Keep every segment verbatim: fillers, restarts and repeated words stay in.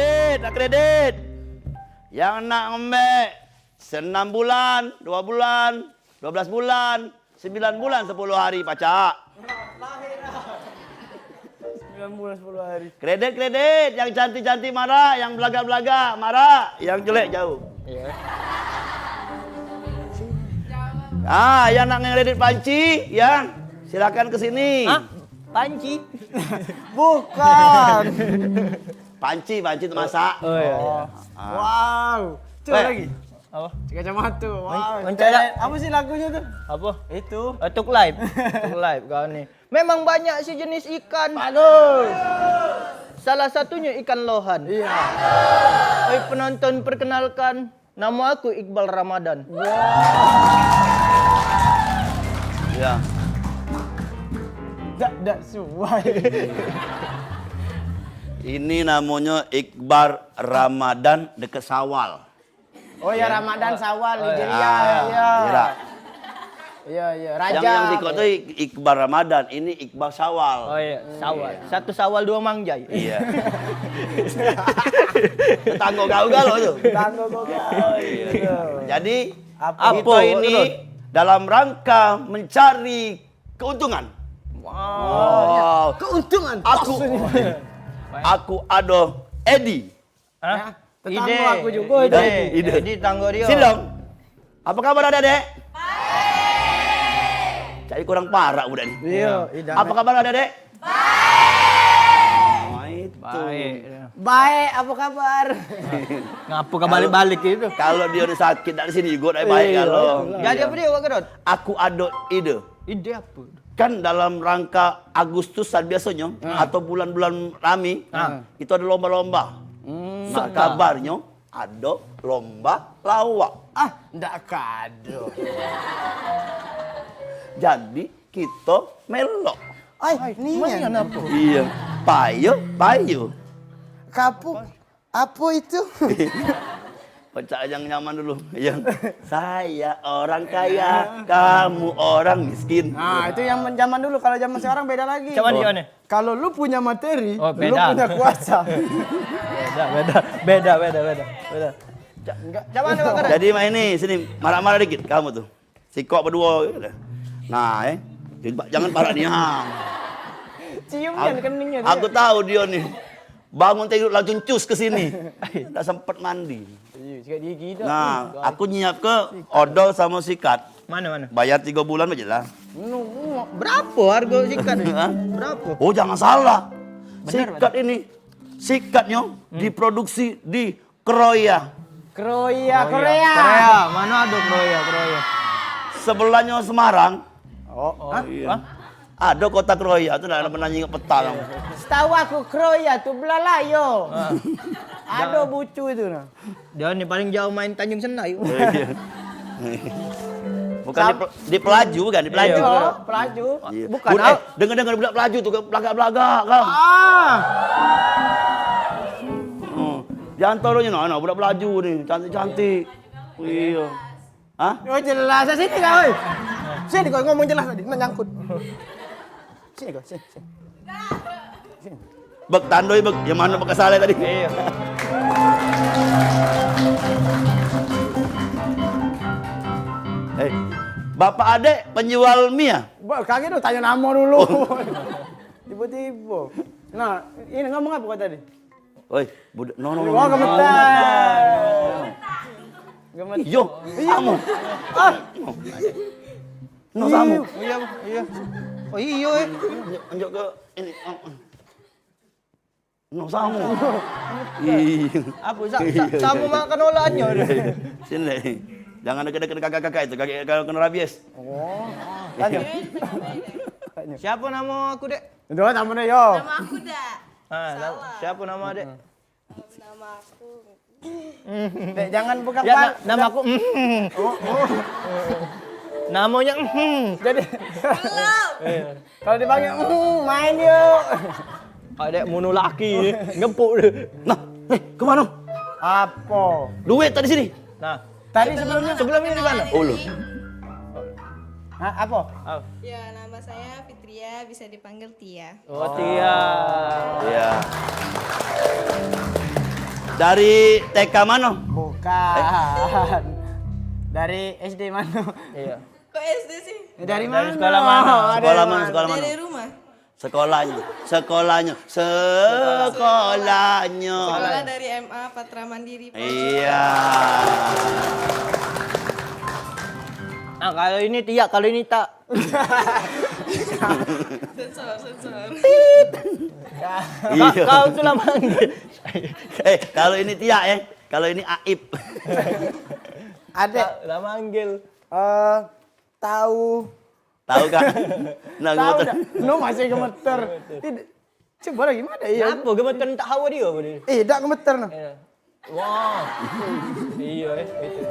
Kredit, nak kredit. Yang nak ngembek senam bulan, dua bulan, dua belas bulan, sembilan bulan, sepuluh hari pacak. Sembilan bulan, sepuluh hari. Kredit, kredit. Yang cantik-cantik marak, yang belagak-belagak marak, yang jelek jauh. Iya. Ah, yang nak ngredit panci, ya, silakan ke sini. Hah? Panci? Bukan. Panci, panci untuk masak. Oh, iya, iya. Ah. Wow. Coba lagi. Apa? Kacamata. Wow. Mencari apa sih lagunya tuh? Apa? Itu. Eh, Tuk Live. Tuk Live kau ni. Memang banyak sih jenis ikan. Bagus. Salah satunya ikan lohan. Iya. Oi penonton, perkenalkan, nama aku Iqbal Ramadan. Ya. Dak, dak suai. Ini namanya Iqbal Ramadan deket Sawal. Oh ya, Ramadan, Sawal, Nigeria. Ah, iya. Iya, iya. Raja. Yang, yang sikok tu Ik-, Iqbal Ramadan, ini Iqbal Sawal. Oh iya, Sawal. Satu Sawal dua Mangjai. Iya. Tetanggo kau galo tu. Tetanggo kau galo. Oh, iya. Jadi, apa kita ini dalam rangka mencari keuntungan. Wow. Keuntungan. Aku, aku ado Edi. Hah? Ya, tetanggo aku juga itu. Ide. Ide. Ide tetanggo dia. Sini dong. Apa kabar, Adek? Baik. Cak kurang parak budak ni. Iya, idak. Apa kabar, Adek? Baik. Nah, itu. Baik. Baik, apa kabar? Ngapa kau balik-balik gitu? Kalau dia udah sakit dari sini juga dah baik kalau. Iya, itulah. Jadi apa dia, Wak Kedot? Aku ada ide. Ide apa? Kan dalam rangka Agustusan biasanya atau bulan-bulan rami, itu ada lomba-lomba. Hmm. Nah, kabarnya ada lomba lawak. Ah, ndak kado. Jadi kita melok. Ai, nian. Nian apa? Iya. Payo, payo. Kapu, apa itu? Pecak yang nyaman dulu. Yang saya orang kaya, kamu orang miskin. Nah, itu yang zaman dulu. Kalau zaman sekarang beda lagi. Zaman dia ni? Kalau lu punya materi, lu punya kuasa. Beda, beda, beda, beda, beda. Ca-, enggak. Zaman dulu kan? Jadi main ni, sini, marah-marah dikit kamu tuh. Sikok berdua. Nah, eh. Jangan parak nian. Cium kan keningnya dia. Aku tahu dia ni. Bangun tidur langsung cus ke sini. Ndak sempat mandi. Iya, sikat gigi dah. Nah, aku nyiap ke odol sama sikat. Mana, mana? Bayar tiga bulan aja lah. Berapa harga sikat ni? Hah? Berapa? Oh, jangan salah. Bener, sikat ini, sikatnya diproduksi di Kroya. Kroya, Korea. Korea. Mana ada Kroya, Korea? Sebelahnya Semarang. Oh, oh, iya. Hah? Ada kota Kroya tu, dah pernah nyingok peta kamu. Setahu aku Kroya tu Belalayo. Ah. Ada bucu itu nah. Dia ni paling jauh main Tanjung Senai. Iya. Bukan di Pel-, di Pelaju, bukan di Pelaju. Iya, Pelaju. Iya. Bukan, eh, dengar-dengar budak Pelaju tu belagak-belagak kau. Ah. Hmm. Di antaranya nah, nah, budak Pelaju ni, cantik-cantik. Iya. Hah? Oh, jelas. Sini kau, oi. Sini kau ngomong jelas tadi, nak nyangkut. Sini kau, sini, sini. Sini. Bek tandoi bek, yang mana bek kesalahan tadi? Iya. Eh, bapak adek penjual mie ya? Bek, kagek tu tanya nama dulu. Oh. Tiba-tiba. Nah, ini ngomong apa kau tadi? Oi, budak, no, no, no. Wah, gemetar. Gemetar. Iyo, kamu. Ah. No, kamu. Iya, iya. Oh, iya, eh. Tunjuk, tunjuk ke ini. No, kamu. Iya. Apa, sa-, sa-, sama makan olahannya dia. Sini. Jangan dekat-dekat kakak-kakak itu, kakak kalau kena rabies. Oh. Tanya. Siapa nama aku, Dek? Itu namanya yo. Nama aku, Dak. Ah, na-, siapa nama, Dek? Nama aku. Dek, jangan buka. Ya, na-, nama aku. Oh, oh. Namanya. Jadi, kalau dipanggil, "Mm, main yuk." Adek munu laki, ngepuk dia. Nah, eh, kemana? Apa? Duit tadi sini. Nah, tadi sebelumnya. Sebelumnya di mana? Oh, lu. Hah, apa? Oh. Ya, nama saya Fitria, bisa dipanggil Tia. Oh, Tia. Iya. Dari T K mano? Bukan. Dari S D mano? Iyo. Kok S D sih? Dari mano? Sekolah mano? Sekolah mano? Sekolah mano? Dari rumah. Sekolahnyo, sekolahnyo, sekolahnyo. Sekolah dari M A Patra Mandiri. Iyo. Nah, kalu ini tiak, kalu ini tak. Sensor, sensor. Iyo. Kau tu lah manggil. Eh, kalu ini tiak, eh. Kalu ini aib. Adek. Lah manggil. Eh, Tahu. Tahu, Kak? Nah, tahu dah. No, masih gemeter. Tidak. Coba lagi, mana ya? Kenapa gemeter? Tak hawa dia apa dia? Eh, dak gemeter no. Wah. Iyo, eh. Itu.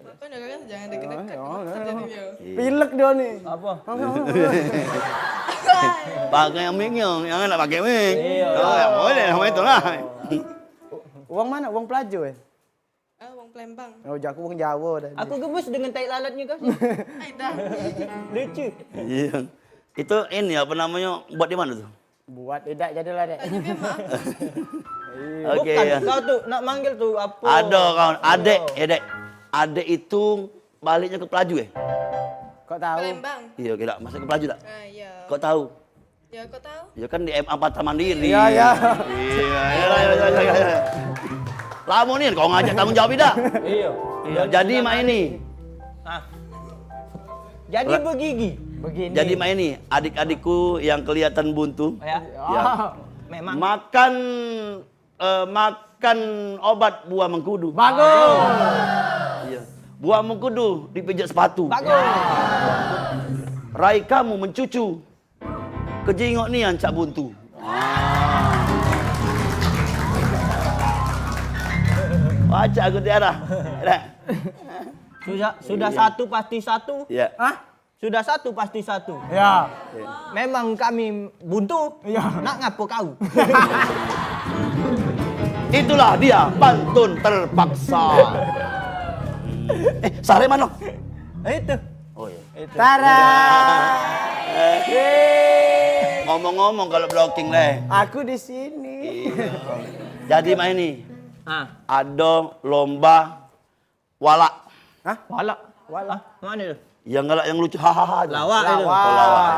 Makanya kan jangan deket-deket. Gemeter jadinya. Pilek dia ni. Apa? Pakai yang mic yang, yang nak pakai mic. Iyo. Oh, yang boleh sama itulah. Uang mana? Uang pelajo, eh? Ah, wong Palembang. Oh, jaku wong Jawa dah. Aku gemes dengan tai lalatnya kau. Ai dah. Lucu. Iya. Itu ini apa namanya? Buat di mana tuh? Buat tidak jadilah, Dek. Tanya memang. Oke, bukan, ya. Kau tuh nak manggil tuh apa? Ada kawan, adek, ya, Dek. Adek itu baliknya ke Pelaju, eh? Kok tahu? Palembang. Iya, kira masuk ke Pelaju tak? Ah, iya. Kok tahu? Ya, kok tahu? Ya kan di M A Patra Mandiri. Iya, iya. Iya, iya, iya, iya, iya. Lama nih kau ngajak tanggung jawab tidak? Iya. Iya, jadi mak ini. Ah. Jadi begigi. Begini. Jadi mak ini, adik-adikku yang kelihatan buntu. Ya. Ya. Memang. Makan, eh, makan obat buah mengkudu. Bagus. Iya. Buah mengkudu dipijak sepatu. Bagus. Rai kamu mencucu. Kejingok nian cak buntu. Baca aku tiara. Sudah, sudah satu pasti satu. Ya. Hah? Sudah satu pasti satu. Ya. Memang kami buntu. Ya. Nak ngapo kau? Itulah dia pantun terpaksa. Eh, sare mano? Itu. Oh iya. Tara. Ngomong-ngomong kalau blocking leh. Aku di sini. Iya. Jadi mak ini. Ah. Ada lomba walak. Hah? Walak. Walak. Ah, mana tu? Yang galak yang lucu hahaha tu. Lawak itu. Lawak. Oh, lawak.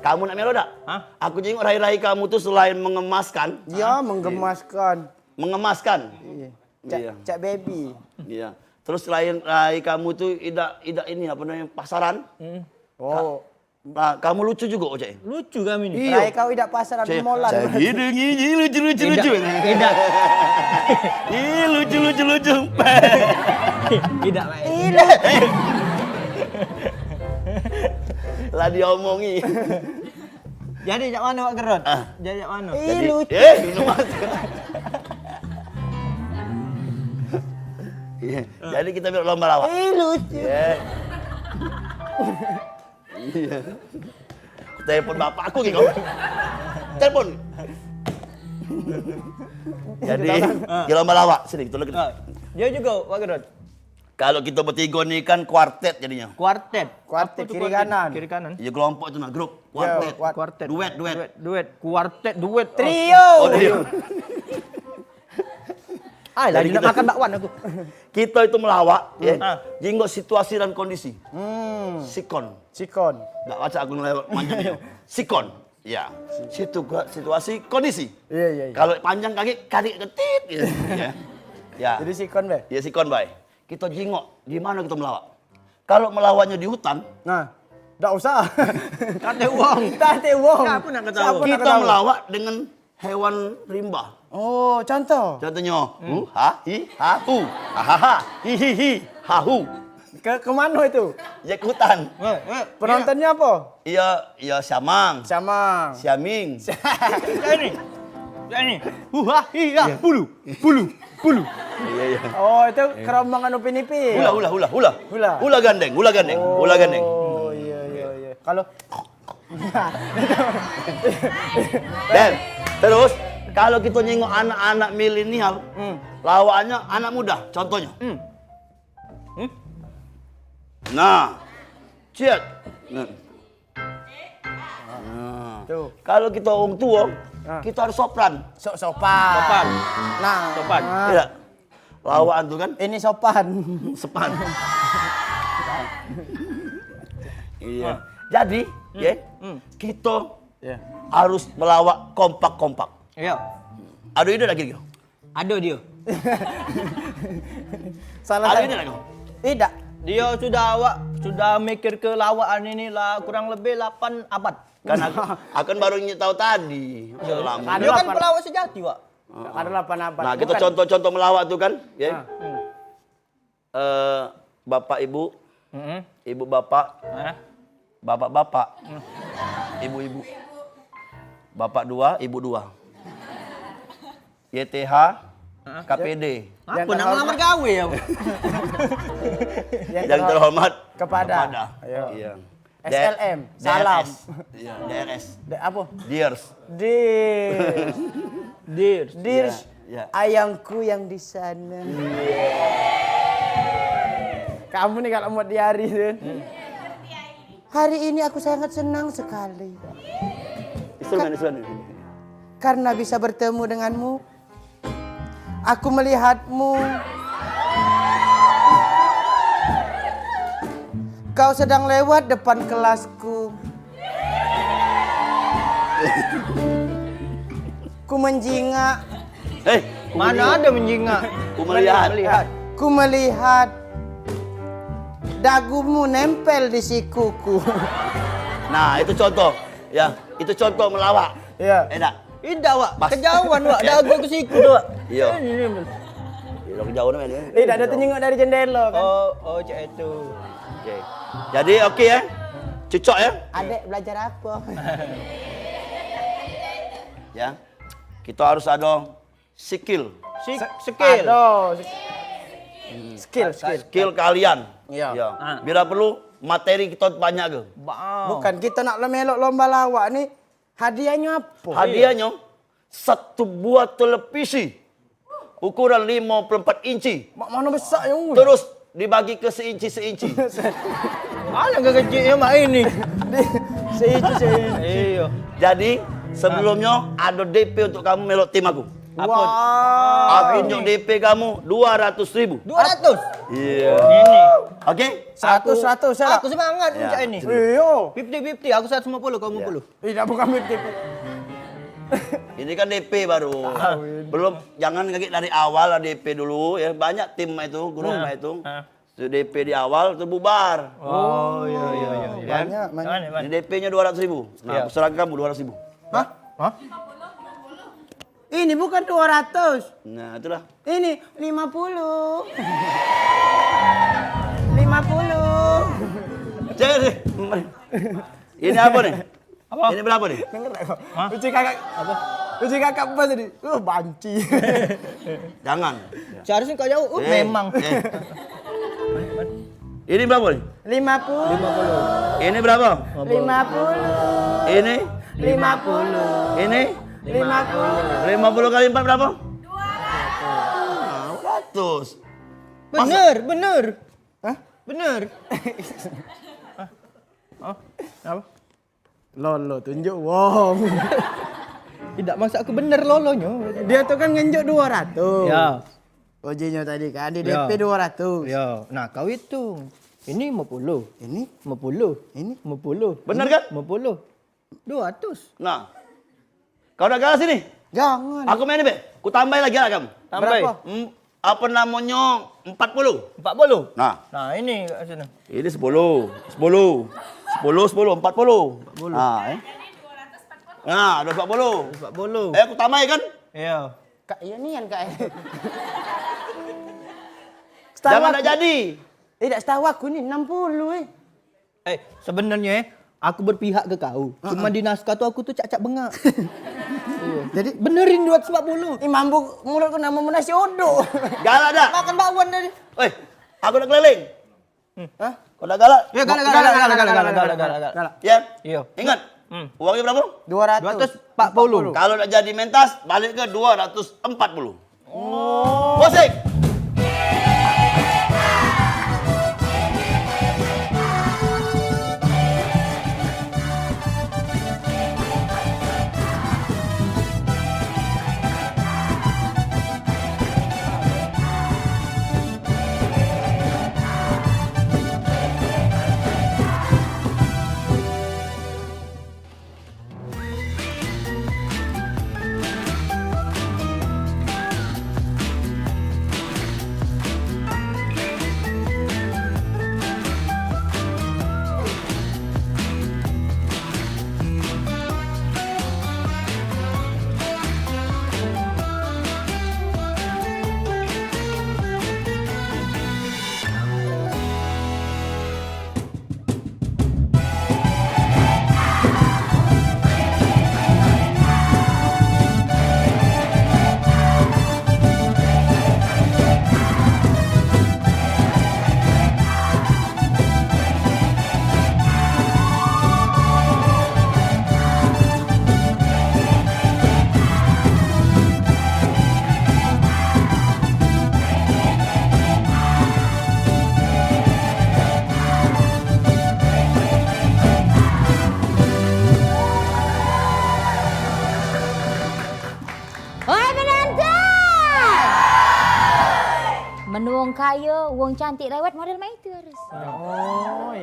Kamu nak melo dak? Hah? Aku jenguk rai-rai kamu tu selain mengemaskan. Ya, menggemaskan. Mengemaskan. Iya. Cak, iya. Cak baby. Iya. Terus selain rai kamu tu idak, idak ini apa namanya, pasaran. Hmm. Oh. Nah, kamu lucu juga, Cak. Lucu kami ni. Iya. Rai kau idak pasaran, molan. Cak gini, gini, lucu, lucu, lucu. Idak. Ih, lucu, lucu, lucu. Idak, Pak. Idak. Lah diomongi. Jadi cak mano, Wak Gerot? Ah. Jadi cak mano? Ih, lucu. Eh, minum aja. Iya. Jadi kita biar lomba lawak. Ih, lucu. Iya. Iya. Telepon bapakku gitu. Telepon. Jadi, ah, kita lomba lawak sini, kita lagi. Ah, dia juga, Wak Gerot. Kalau kita bertiga ni kan kuartet jadinya. Kuartet. Kuartet. Apa tu kiri kuartet? Kanan. Kiri kanan. Ya, kelompok itu nah, grup. Ya, kuartet. Kuartet. Duet, duet. Duet, duet. Kuartet, duet. Trio. Oh, trio. Ai, lagi nak makan bakwan aku. Kita itu melawak, ya. Ah. Jingok situasi dan kondisi. Hmm. Sikon. Sikon. Dak baca aku lewat panjangnya. Sikon. Ya. Situ ke situasi kondisi. Iya, iya, iya. Kalau panjang kaki, kaki ketit gitu. Ya. Ya. Jadi sikon, Bay? Ya, sikon, Bay. Kita jingok di mana kita melawak. Kalau melawaknya di hutan, nah, dak usah. Tate wong. Tate wong. Siapa nak ketawa? Siapa nak ketawa? Kita melawak dengan hewan rimba. Oh, contoh? Contohnya, hmm, hu, ha, hi, ha, hu. Ha, ha, ha. Hi, hi, hi. Ha, hu. Ke, ke mana itu? Ya, ke hutan. Eh, eh, penontonnya apa? Iya, iya, siamang. Siamang. Siaming. Cak ini. Cak ini. Hu, ha, hi, ha. Iya. Bulu. Bulu. Bulu. Iya, iya. Oh, itu kerombongan Upin Ipin. Hula, hula, hula, hula. Hula. Hula gandeng, hula gandeng, hula gandeng. Oh, iya, iya, iya. Kalau Dan terus, kalau kita nyingok anak-anak milenial, hmm, lawakannya anak muda, contohnya. Hmm. Hmm? Nah, ciat. Nah. Nah. Tuh. Kalau kita orang tua, Ah. Kito harus sopran. Sok sopan. Sopan. Nah. Sopan. Ah. Iyo. Lawakan tu kan. Ini sopan. Sepan. Iyo. Ah. Jadi, Hmm. ye, Hmm. kito Iyo. harus melawak kompak-kompak. Iyo. Ado ide lagi, Gio? Ado dio. Salah Ado satu. ide lagi? Idak. Dio sudah awak, sudah mikir ke lawakan ini lah kurang lebih lapan abad. Kan aku, aku kan baru nyet tau tadi. Maksudnya lamo. Ado Dio kan lapan. pelawak sejati, Wak. Heeh. Ado lapan abad. Nah, kito Bukan. contoh-contoh melawak tu kan, ye. Ah. Hmm. Eh, bapak ibu, Mm-mm. ibu bapak, Hah? bapak-bapak, Hmm. ibu-ibu. Bapak dua, ibu dua. Y T H, Hah? K P D. Yang Apa nak terhormat. ngelamar gawe ya? Yang Yang terhor-, terhormat kepada. kepada. Ayo. Iya. S L M, D R S. Salam. Iya, D R S. D-, apa? Dears. Dears. Dears. Dears. Iya, iya. Ayangku yang di sana. Iya. Kamu nih kalau mau diari tu. Hmm. Hari ini aku sangat senang sekali. Instrumen, instrumen. Karena bisa bertemu denganmu, aku melihatmu. Kau sedang lewat depan kelasku. Ku menjingak. Hei, Mana ada menjingak? Ku melihat. Melihat. Ku melihat dagumu nempel di sikuku. Nah, itu contoh. Ya, itu contoh melawak. Iya. Enak. Idak, Wak. Pas. Kejauhan, Wak. Dagu ke siku tu, Wak. Iya. Ini, ini. Iya, kejauhan, men. Idak ada tenyengok dari jendela, kan? Oh, oh, cak itu. Oke. Jadi, oke, ya. Cocok, ya. Adek belajar apa? Ya. Kita harus ada skill. Sik-, Se-, skill. Ada. Skill, skill. Skill kalian. Iya. Ya. Ah. Bila perlu, materi kita banyak ke? Ba- Bukan, kita nak melok lomba lawak ni, hadiahnya apa? Hadiahnya, satu buah televisi ukuran lima puluh empat inci. Mak mana besar ya, ui? Terus dibagi ke seinci-seinci. Mana ke kecil ya, mak ini? Di, seinci, seinci. Iya. Jadi, sebelumnya ada D P untuk kamu melok tim aku. Apa? Wah. Aku tunjuk D P kamu dua ratus ribu. Dua ratus? Iya. Ini. Oke? Seratus, Aku, seratus, ya. Aku semangat Ya. macam ini. Iya. Fifty fifty, aku seratus lima puluh, kau lima puluh. Iya. Ih, dah bukan fifty fifty. Ini kan D P baru. Tahu ini. Belum, jangan lagi dari awal lah D P dulu ya. Banyak tim itu, grup Nah. itu. Nah. Tu D P di awal tu bubar. Oh, iya, iya, iya, iya. Kan? Banyak, banyak. Mana, mana? Ini D P-nya dua ratus ribu. Nah, Iya. aku serahkan kamu dua ratus ribu. Hah? Hah? Ini bukan dua ratus. Nah, itulah. Ini lima puluh. Lima puluh. Jadi, ini apa nih? Apa? Ini berapa nih? Denger tak kau? Hah? Uji kakak. Apa? Uji kakak pas tadi. Uh, banci. Jangan. Seharusnya kau jauh. Uh, Eh, memang. eh. Ini berapa nih? Lima puluh. Lima puluh. Ini berapa? Lima puluh. Ini? Lima puluh. Ini? Lima puluh. Lima puluh kali empat berapa? Dua ratus. Bener, bener. Hah? Bener. Hah? Apa? Lolo tunjuk wong. Tidak, maksud aku bener lolonyo. Dia tu kan ngenjuk dua ratus. Ya. Ojinyo tadi kan, di Ya. D P dua ratus. Ya. Nah, kau hitung. Ini lima puluh. Ini? Lima puluh. Ini? Lima puluh. Bener kan? Lima puluh. Dua ratus. Nah. Kau nak kalah sini? Jangan. Aku main be. Ku tambahin lagi lah kamu. Tambahin. Berapa? Hmm, apa namonyo, empat puluh. Empat puluh? Nah. Nah, ini kat sini. Ini sepuluh. Sepuluh. Sepuluh, sepuluh, empat puluh. Empat puluh. Nah, eh. Nah, ada empat puluh. Empat puluh. Eh, aku tambahin kan? Iya. Kak, iya nian, Kak. Jangan tak jadi. Eh, tak setahu aku ni enam puluh, eh. Eh, sebenarnyo, eh, aku berpihak ke kau. Heeh. Cuma di naskah tu aku tu cak-cak bengak. Iya. Jadi? Benerin dua ratus empat puluh. Ih, mambu mulutku nak makan nasi uduk. Galak dak? Makan bakwan tadi. Eh, aku nak keliling. Hmm. Hah? Kau nak galak? Ya, galak, galak, galak, galak, galak, galak, galak. Ya? Iya. Ingat? Hmm. Uangnya berapa? Dua ratus. Dua ratus empat puluh. Kalau nak jadi mentas, balik ke dua ratus empat puluh. Oh. Musik. Wong kayo, wong cantik lewat model mak itu harus. Oh.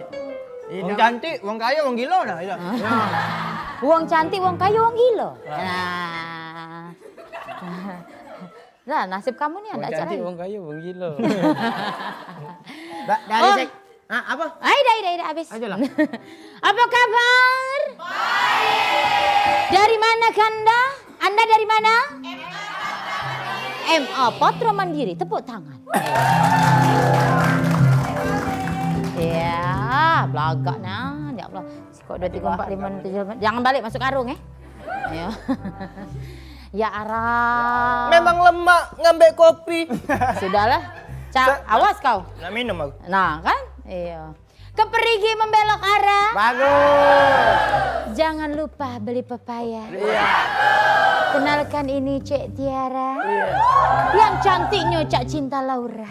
Wong cantik, wong kayo, wong gilo nah, itu. Wong cantik, wong kayo, wong gilo. Nah. Lah, nasib kamu nih ada cantik, wong kayo, wong gilo. Dari sek-, ah, apa? Ai, dah, dah, dah, habis. Ayolah. Apa kabar? Baik. Dari mana Anda? Anda dari mana? M A Patra Mandiri, tepuk tangan. Ya, belagak nah, ya Allah. Kok dua, tiga, empat, lima, enam, tujuh, delapan. Jangan balik masuk karung, eh. Ya. Ya arah. Memang lemak ngambek kopi. Sudahlah. Cak, awas kau. Nak minum aku. Nah, kan? Iya. Keperigi membelok arah. Bagus. Jangan lupa beli pepaya. Iya. Kenalkan ini Cek Tiara. Iya. Yang cantiknya Cak Cinta Laura.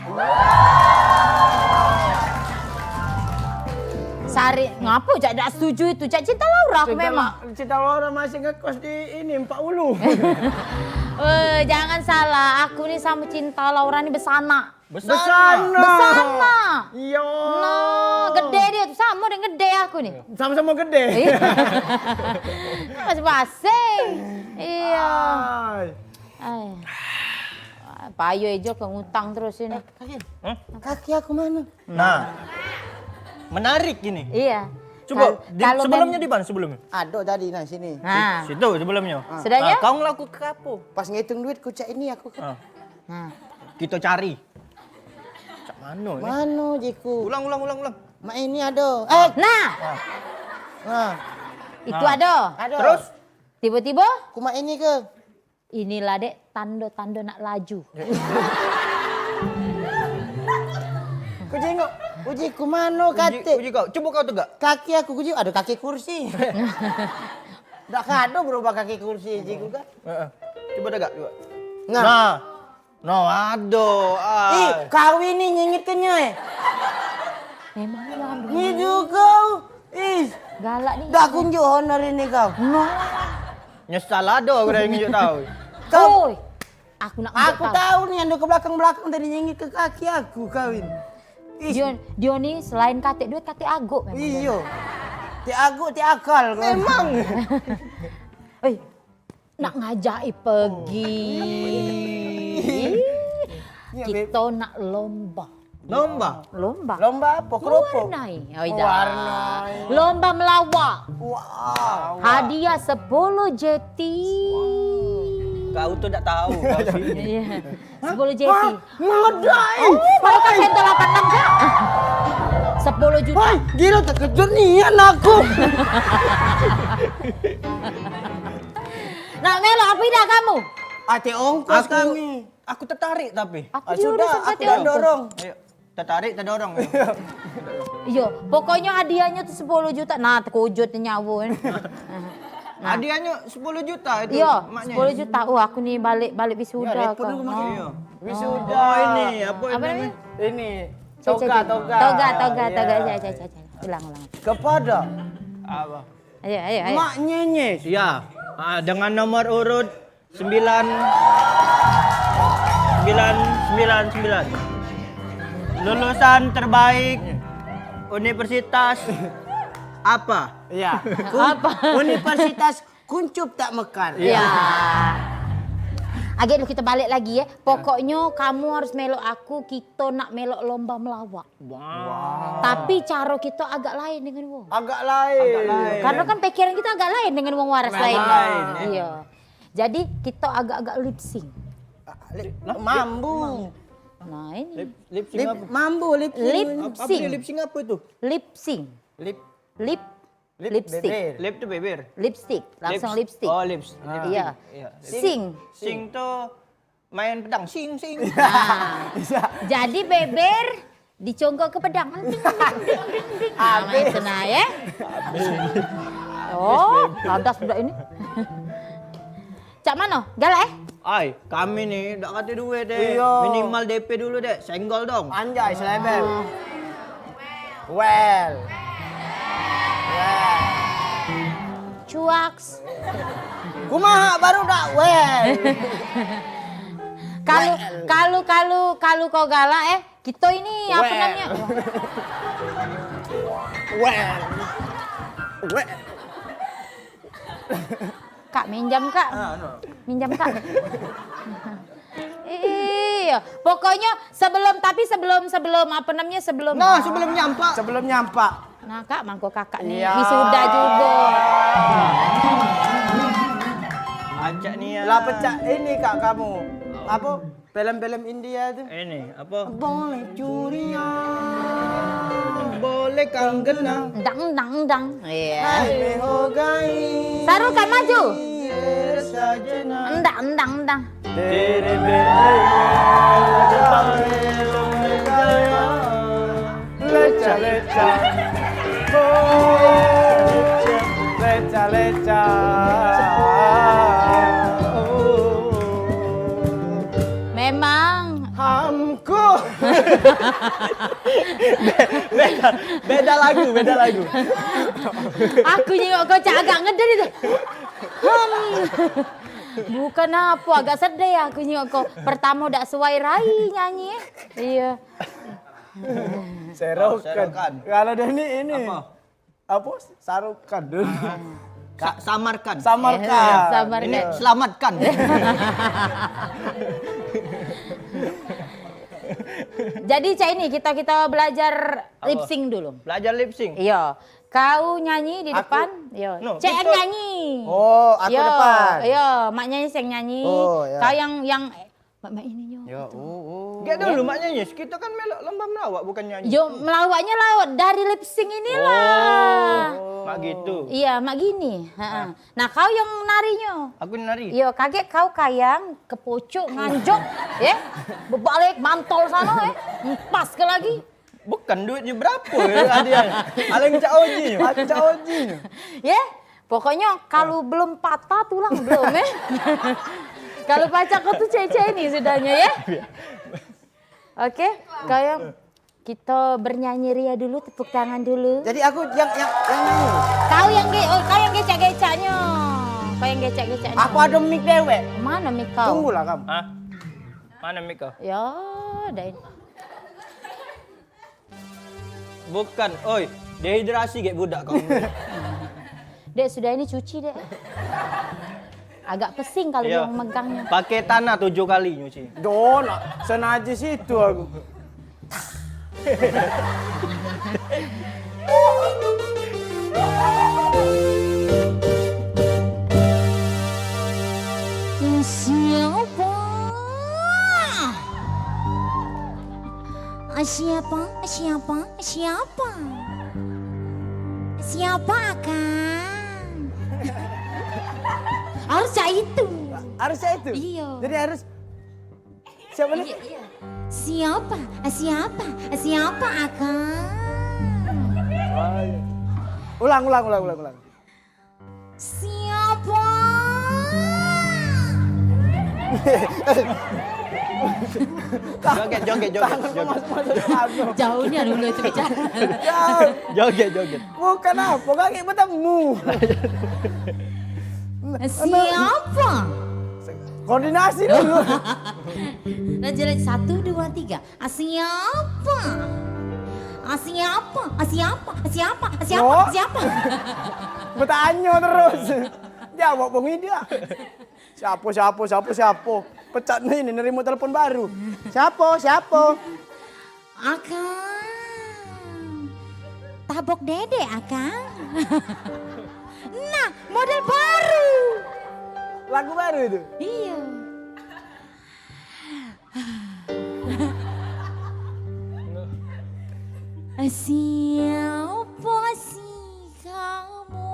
Sari, ngapa Cak dak setuju itu? Cak Cinta Laura aku memang. Cinta Laura masih ngekos di ini, Empat Ulu. Eh, jangan salah, aku ni sama Cinta Laura ni besanak. Besanak. Besanak. Iya. Nah, gede dia tu, sama dengan gede aku ni. Sama-sama gede. Iya. Masing-masing. Iya. Ai. Payo ijo ke ngutang terus ini. Kaki. Hah? Kaki aku mana? Nah. Menarik ini. Iya. Coba, sebelumnya di mana sebelumnya? Ada tadi nah sini. Nah. Situ sebelumnya. Sudahnya? Kau ngelaku ke apa? Pas ngitung duit ku cak ini aku ke. Nah. Kita cari. Cak mano ni? Mano jiku? Ulang, ulang, ulang, ulang. Mak ini ada. Eh, nah. Nah. Itu ada. Ada. Terus? Tiba-tiba? Ku mak ini ke. Inilah, Dek, tando-tando nak laju. Ku jingok, uji ku mano kate. Uji kau, cuba kau tegak. Kaki aku ku jingok, ada kaki kursi. Dak kado berubah kaki kursi, jiku kan? Heeh. Cuba tegak, cuba. Nah. Nah. No, ado. Ih, kau ini nyingit kenyo, eh. Memang ya, Bro. Ngidu kau. Ih. Galak ni. Dah kunjuk honor ini kau. No. Nyesal ado aku dah nginjuk tau. Kau. Oi. Aku nak nginjuk tau. Aku tau ni ando ke belakang-belakang tadi nyingit ke kaki aku kau ini. Ih. Dio, dio ni selain katek duit, katek agok memang. Iyo. Tek agok, tek akal kau. Memang. Oi. Nak ngajak i pegi. Kito nak lomba. Lomba? Lomba. Lomba apa? Keropok? Mewarnai. Oh, idak. Mewarnai. Lomba melawak. Wow. Hadiah sepuluh jeti. Kau tu dak tahu kau sini. Iya. Sepuluh jeti. Madai. Oh, mereka sento lapan enam, Kak. Sepuluh juta. Woi, gila, terkejut nian aku. Nak melok apa idak kamu? Ate ongkos kami. Aku tertarik tapi. Apa sudah, aku dak dorong. Ayo, tertarik, terdorong. Iyo, pokoknyo hadiahnyo tu sepuluh juta. Nah, terkejut nyawo. Nah. Hadiahnyo sepuluh juta itu. Iyo, maknyo sepuluh juta. Oh, aku ni balik, balik wisuda. Iyo. Wisuda. Oh, ini apa namanya? Ini. Toga, toga. Toga, toga, toga. Cek, cek, cek, cek. Ulang, ulang. Kepada. Apa? Ayo, ayo, ayo. Mak Nyenyes. Iya. Ah, dengan nomor urut sembilan, sembilan, sembilan, sembilan. Lulusan terbaik universitas apa? Iya. Apa? Universitas Kuncup tak mekar. Iya. Agek dulu kita balik lagi ya. Pokoknyo kamu harus melok aku, kito nak melok lomba melawak. Wow. Tapi caro kito agak lain dengan wong. Agak lain. Agak lain. Karena kan pikiran kita agak lain dengan wong waras lain. Lain, ya. Iya. Jadi kito agak-agak lip sync. Mambu. Nah, ini. Lip, lip sync apa? Mambu lip sync. Lip sync. Apa dia lip sync apa itu? Lip sync. Lip. Lip. Lip. Lipstick. Bibir. Lip tu bibir. Lipstick. Langsung lipstick. Oh, lips. Iya. Iya. Sync. Sync tu main pedang, sing, sing. Nah, jadi beber dicongkok ke pedang. Ding, ding, ding, ding, ding. Nah, main senai, eh. Oh, cerdas budak ini. Cak mano? Galak, eh? Ai, kami ni dak kate duit deh. Iyo. Minimal D P dulu deh, senggol dong. Anjay, selebel. Well. Well. Cuaks. Kumaha baru dak well. Kalu, kalu, kalu, kalu kau galak, eh, kito ini, apo namonyo? Well. Well. Kak, minjam, Kak. Ah, no. Minjam, Kak. Iyo, pokoknyo sebelum, tapi sebelum, sebelum, apo namonyo, sebelum. Nah, sebelum nyampak. Sebelum nyampak. Nah, Kak, mangko Kakak ni wisuda jugo. Acak ni ya. Lah pecah ini, Kak, kamu. Apo? Film-film India tu. Ini, apo? Boleh curiga. Boleh kang genang. Dang, dang, dang. Iya. Hai, mehogai. Sarukan maju. Endang, endang, endang. Leca, leca. Oh, leca, leca. Oh. Memang. Hamku. Be-, beda, beda lagu, beda lagu. Aku nyingok kau cak agak ngeden itu. Hmm. Bukan apo, agak sedih aku nyingok kau. Pertamo dak suai rai nyanyi, eh. Iyo. Serokan. Serokan. Kalu Deni ini. Apo? Apo? Sarukan dulu. Sa-, samarkan. Samarkan. Samarkan. Ini selamatkan. Jadi, cak ini, kita, kita belajar lip sync dulu. Belajar lip sync? Iyo. Kau nyanyi di depan, iyo. No, Cek yang nyanyi. Oh, aku depan. Iyo, mak nyanyi sing nyanyi. Oh, iyo. Kau yang, yang, eh, mak, mak ini nyo. Yo, gitu. Oh, oh. Gek dulu, mak nyanyi. Kito kan melok lomba melawak, bukan nyanyi. Yo, melawaknyo lewat dari lip sync inilah. Oh, mak gitu. Iyo, mak gini. Heeh. Nah, kau yang narinyo. Aku nari. Iyo, kagek kau kayang, ke pucuk, nganjok, ye? Bebalik, mantol sano, eh. Pas ke lagi. Bukan duitnyo berapo ye, hadiah. Paling cak oji. Paling cak oji. Ye? Pokoknyo kalu belum patah tulang belum, eh. Kalu pacak kau tu cek-cek ini sudahnyo, ye. Oke, kau yang kito bernyanyi ria dulu, tepuk tangan dulu. Jadi aku yang, yang, yang nyanyi. Kau yang ge-, oh, kau yang gecak-gecaknyo. Kau yang gecak-gecaknyo. Aku ado mic dewek. Mano mic kau? Tunggulah kamu. Hah? Mano mic kau? Yo, dah ini. Bukan, oi, dehidrasi gek budak kau. Dek, sudah ini cuci, Dek. Agak pesing kalu Iyo. Yang megangnyo. Pakai tanah tujuh kali nyuci. Doh, nak senajis itu aku. Siapa? Siapa? Siapa? Siapa? Siapa, Akang? Harus cak itu. Harus cak itu? Iyo. Jadi harus siapa ni? Iyo, iyo. Siapa? Siapa? Siapa, Akang? Oh, iya. Ulang, ulang, ulang, ulang, ulang. Siapa? Joget, joget, joget, joget. Jauh ni anu itu bicara. Jauh. Joget, joget. Bukan apo, kaki bertemu. Siapa? Koordinasi dulu. Raja, raja, satu, dua, tiga. Ah, siapa? Ah, siapa? Ah, siapa? Ah, siapa? Ah, siapa? Yo. Ah, siapa? Bertanya terus. Jawab wong ini ah. Siapa, siapa, siapa, siapa? Pecat ni, ni nerima telepon baru. Siapa? Siapa? Akang. Tabok dedek, Akang. Nah, model baru. Lagu baru itu? Iya. Siapa sih kamu?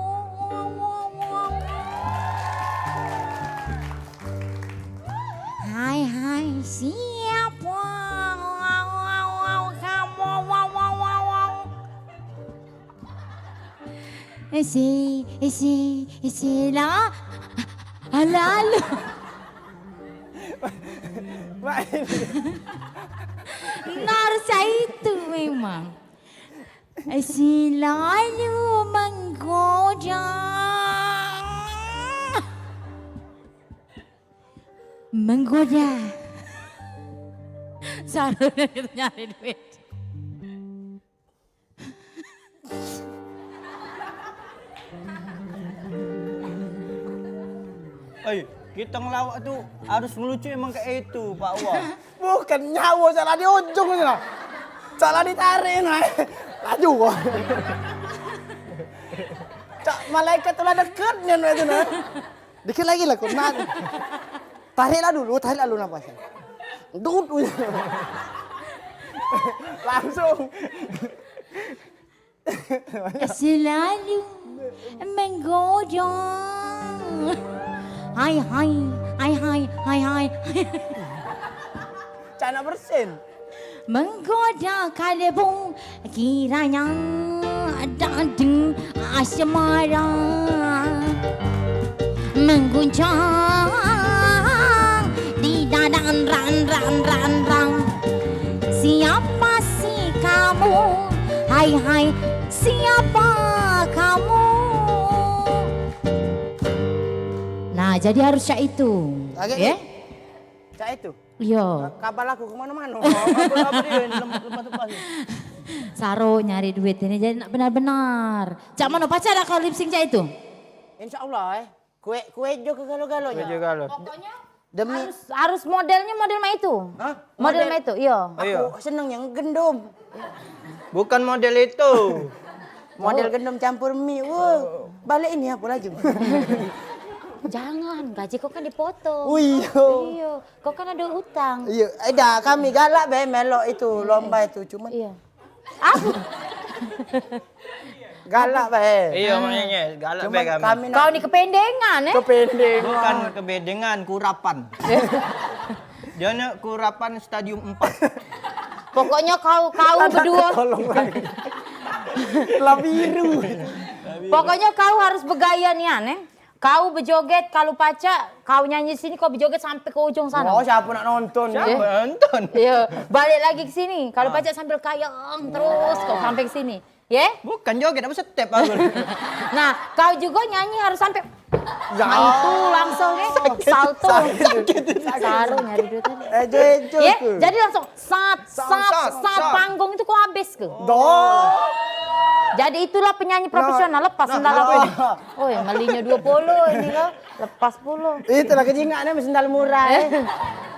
Hai, hai, siapa kamu? Isi, isi, isi lah. Halo, halo. Nah, harus cak itu memang. Selalu menggoda. Menggoda. Caranya kita nyari duit. Oi, kita ngelawak tu harus ngelucu emang kayak itu, Pak Wah. Bukan nyawa, salah di ujung tu lah. Salah ditarik nah. Laju. Cak malaikat tu lah deket nian waktu tu nah. Dikit lagi lah, kau nak. Tariklah dulu, tariklah dulu napasnya. Dut. Langsung. Selalu menggoda. Hai, hai, hai, hai, hai, hai. Cak nak bersin. Menggoda kalbu kiranya dadu asmara mengguncang di dada ran, ran, ran, ran. Siapa sih kamu? Hai, hai, siapa kamu? Nah, jadi harus cak itu. Lagi? Ya? Cak itu? Iya. Kabel aku ke mano-mano. Kabel apa dia? Lemah-lemah tu pasti. Saro nyari duit ini jadi nak benar-benar. Cak mano pacak dak kau lip sync cak itu? Insya Allah, eh. Kue, kue jo ke galo-galo. Kue jo galo. Pokoknya demi harus, harus modelnya model mak itu. Hah? Model mak itu, iya. Model? Aku seneng yang gendum. Bukan model itu. Model gendum campur mie. Wah, balik ini apa lagi? Jangan, gaji kau kan dipotong. Oh, iya. Iya, kau kan ada utang. Iya, eh, dah, kami galak be melok itu lomba itu, cuman. Iya. Apa? Galak bae. Iya, maknanya galak bae kami. Kau ni kependengan, eh? Kependengan. Bukan kebedengan, kurapan. Dia ni kurapan stadium empat. Pokoknya kau, kau berdua. Tolong bae. Lah biru. Pokoknya kau harus bergaya nian, eh? Kau bejoget, kalu pacak, kau nyanyi sini, kau bejoget sampai ke ujung sana. Oh, siapa nak nonton? Siapa nak nonton? Iya, balik lagi ke sini. Kalu pacak sambil kayang terus, kau sampai ke sini. Ye? Bukan joget, apa step aku. Nah, kau juga nyanyi harus sampai. Ya. Nah, itu langsung, eh, salto. Sakit. Sakit. Saru nyari duit tadi. Eh, joget, joget. Ye? Jadi langsung sat, sat, sat, sat, sat. Panggung itu kau habis ke? Doh. Jadi itulah penyanyi profesional, lepas sendal aku ini. Oh, yang melinya dua puluh ini kau, lepas puluh. Itulah kejingaknya sendal murah, eh.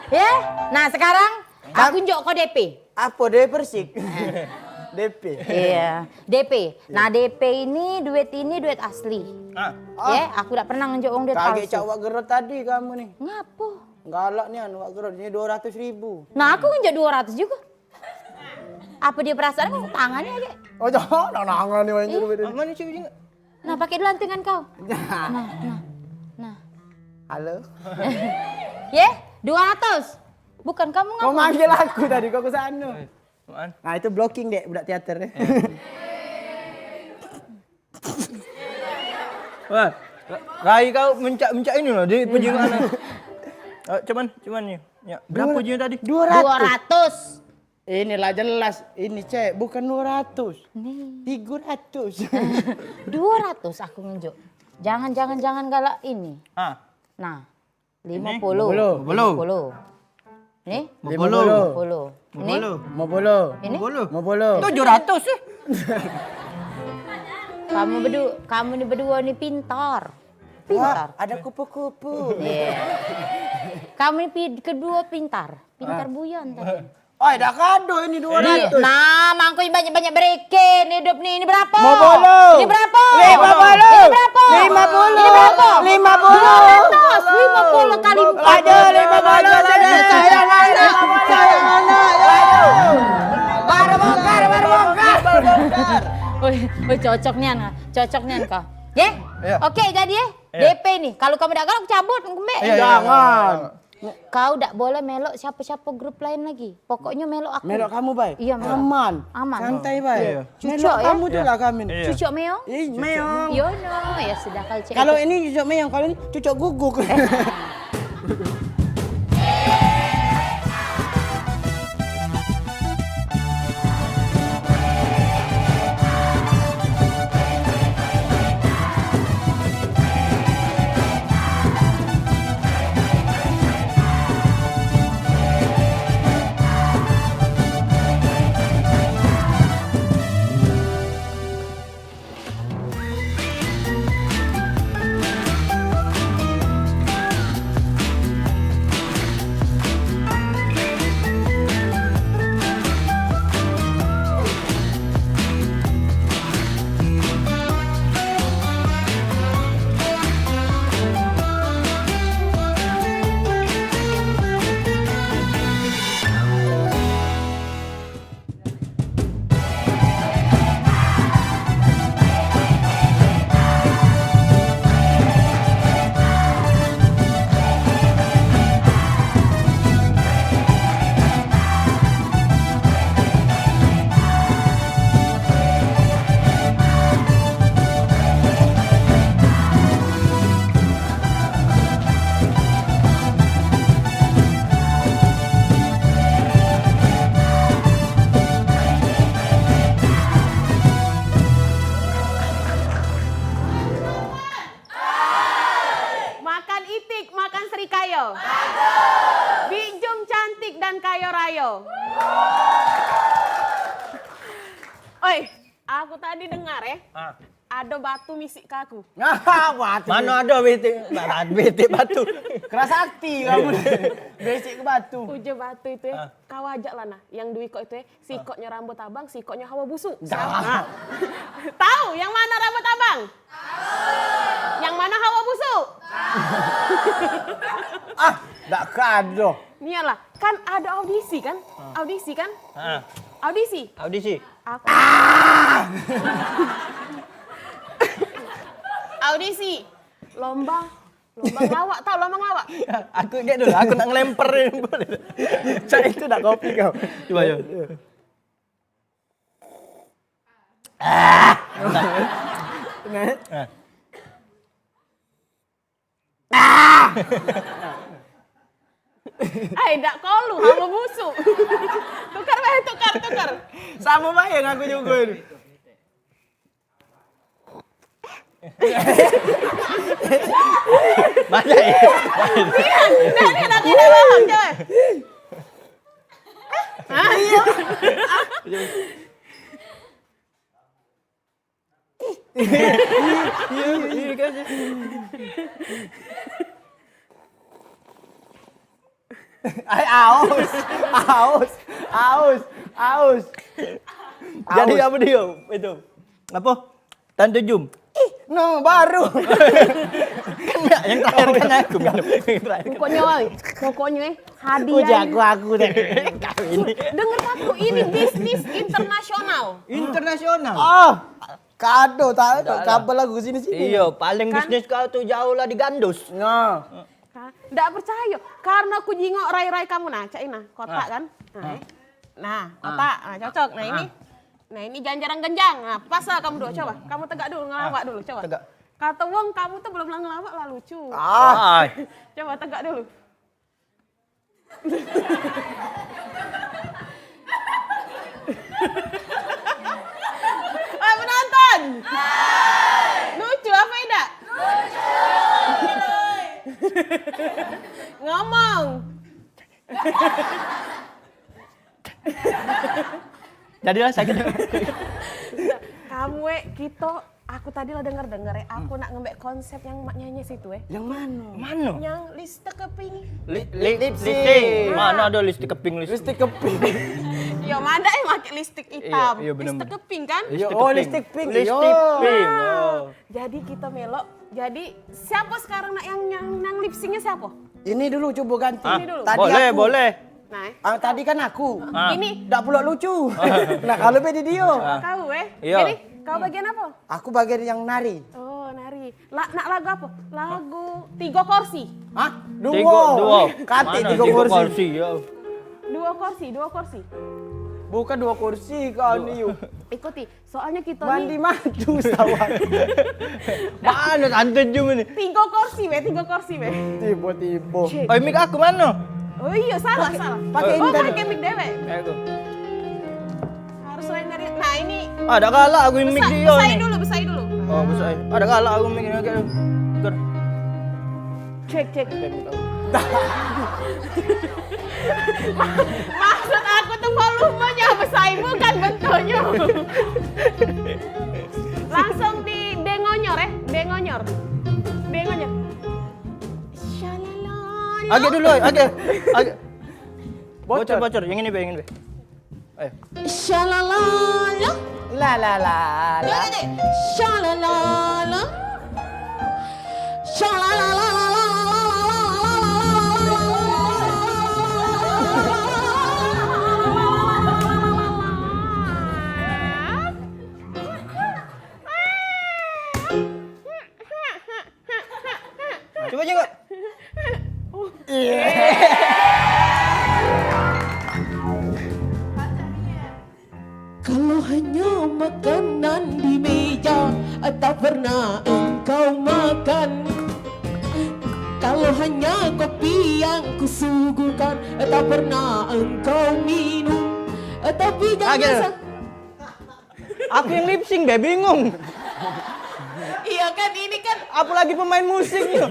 Ya? Nah, sekarang aku njuk kau D P. Apa D P persik? D P. Iya, D P. Nah, D P ini duit, ini duit asli. Ah. Ya, aku dak pernah ngenjuk wong duit palsu. Kaget cak wak gerot tadi kamu nih. Ngapo? Galak nian wak gerot, ini dua ratus ribu. Nah, aku ngenjuk dua ratus juga. Apa dia perasaan? Aku tangannya aja. Oh, jangan, nah, nangan ni main dulu. Mana cuy? Nah, pakai dulu antingan kau. Nah, nah, nah. Halo. Ye, dua ratus. Bukan kamu. Kau ngaku manggil aku tadi, kau ke sana. Eh, apaan? Nah, itu blocking, Dek, budak teater, eh. Eh. Wah, ra-, rai kau mencak-mencak ini loh, di pejingan. Eh, cuman, cuman ni. Ya, berapa je tadi? Dua ratus. Dua ratus. Inilah jelas, ini, Cek, bukan dua ratus. Nih. Tiga ratus. Dua ratus aku ngenjuk. Jangan, jangan, jangan galak ini. Ah. Nah, lima puluh. Lima puluh. Lima puluh. Nih? Lima puluh. Lima puluh. Nih? Lima puluh. Ini? Lima puluh. Tujuh ratus, eh. Kamu bedu-, kamu ni berdua ni pintar. Pintar. Wah, ada kupu-kupu. Iya. Kamu ni pi-, kedua pintar. Pintar buyan tadi. Oi, dah kado ini dua ratus. Nah, mangko banyak-banyak berekin hidup ni. Ini berapa? Lima puluh. Ini berapa? Lima puluh. Ini berapa? Lima puluh. Ini berapa? Lima puluh. Dua ratus. Lima puluh kali empat. Aduh, lima puluh. Sayang anak, sayang anak. Aduh. Baru bongkar, baru bongkar. Woi, woi, cocok nian, ah. Cocok nian kau. Ye? Iya. Oke, jadi, eh. Iya. D P ni. Kalau kamu dak galak, aku cabut, kembek. Iya, iya, iya. Jangan. Kau dak boleh melok siapa-siapa grup lain lagi. Pokoknya melok aku. Melok kamu, Bay? Iya, melok. Aman. Aman. Santai, Bay. Iya. Melok kamu tu lah kami. Iya. Cucuk meong? Ih, meong. Yo no, ya sudah kalau cek. Kalau ini cucuk meong, kalau ini cucuk guguk. Aku tadi dengar, eh. Ah. Ado batu misik ke aku. Nah, batu. Mano ado betik, betik batu. Keras hati kamu. Besik ke batu. Ujar batu itu, eh. Ah. Kau ajak lah nah, yang duo ikok itu, eh. Sikoknyo rambut abang, sikoknyo hawa busuk. Dah. Siapa? Tahu yang mana rambut abang? Tahu. Yang mana hawa busuk? Tahu. Ah, dak kado. Ni lah, kan ado audisi kan? Ah. Audisi kan? Ah. Audisi. Audisi. Aku. Audisi. Lomba, lomba ngelawak, tau lomba ngelawak? Aku gek dulu, aku nak ngelemper ni. Cak itu nak kopi kau. Coba, coba. Ah. Ah. Ai, dak kolu, hawa busuk. Tukar bae, tukar, tukar. Samo bae ngaku jugo ni. Banyak ya? Dak, dak, dak, dak, dak, dak. Hah? Iya. Iya, iya, kan. Ai, aus, aus, aus, aus. Jadi aus. Apa dia? Itu. Apa? Tante Jum. Ih, no, baru. Kan yang terakhir kan aku minum. Yang terakhir kan. Pokoknya, oi, pokoknya, eh, hadiah. Ujar aku, aku deh. Kau ini. Dengar aku, ini bisnis internasional. Internasional. Ah, kado tak ada kabel aku sini-sini. Iyo, paling bisnis kau tu jauh lah di Gandus. Nah. Hah? Ndak percayo, karena aku jingok rai-rai kamu. Nah, cak ini, nah, kotak kan? Nah, eh. Nah, kotak, nah, cocok. Nah, ini, nah, ini janjaran genjang. Nah, pas lah kamu dua, coba. Kamu tegak dulu, ngelawak dulu, coba. Tegak. Kata wong, kamu tuh belum ngelawak lah lucu. Ah. Coba tegak dulu. Wah, penonton. Lucu apa idak? Lucu. Ngomong. Jadilah sakit. Kamu, eh, kito Aku tadi lah denger-denger, eh, aku nak ngembek konsep yang mak nyanyi situ, eh. Yang mano? Mano? Yang lipstick keping. Li-, li-, lipstick. Lipstick. Mano ado lipstick keping, lipstick? Lipstick keping. Yo, mano eh make lipstick itam. Iyo, iyo, bener. Lipstick keping kan? Iyo, lipstick oh, keping. Lipstick pink. Iyo. Lipstick pink. Nah, oh. Jadi kita melok. Jadi siapa sekarang nak yang, yang nang lip sync-nyo siapa? Ini dulu coba ganti. Ah, ini dulu. Tadi boleh, aku. Boleh. Nah, eh. Ah, tadi kan aku. Ah. Ini. Dak pulak lucu. Nah, kalau beda dia. Ah. Kau, eh. Iyo. Jadi, kau bagian apa? Aku bagian yang nari. Oh, nari. La-, nak lagu apa? Lagu Tigo Kursi. Hah? Duo. Tigo, duo. Kate mano tigo kursi? Tigo kursi, yo. Duo kursi, duo kursi. Bukan duo kursi kau ni, yuk. Ikuti. Soalnyo kito ni mandi madu sawah. Mano tante Jum ni? Tigo kursi be, tigo kursi be. Tibo-tibo. Cek. Oi, mic aku mano? Oh iyo, salah, salah. Pake ini tadi. Oh, pake mic dewek. Kayak itu. Harus lain dari, nah, ini. Ah, dak galak aku mic dia ni. Besai dulu, besai dulu. Oh, besai. Ah, dak galak aku mic ni, kayak itu. Cek, cek. Maksud aku tuh volumenya besai, bukan bentuknya. Langsung di dengonyor, eh, dengonyor. Dengonyor. Shalala. Agak dulu, agak. Agak. Bocor, bocor. Yang ini be, yang ini be. Ayo. Shalala. La la la la. Shalala. Shalala. Coba jenguk. Kalau hanya makanan di meja, tak pernah engkau makan. Kalau hanya kopi yang kusuguhkan, tak pernah engkau minum. Tapi jangan sa- Aku yang lip sync be, bingung. Iya kan, ini kan. Apalagi pemain musiknya.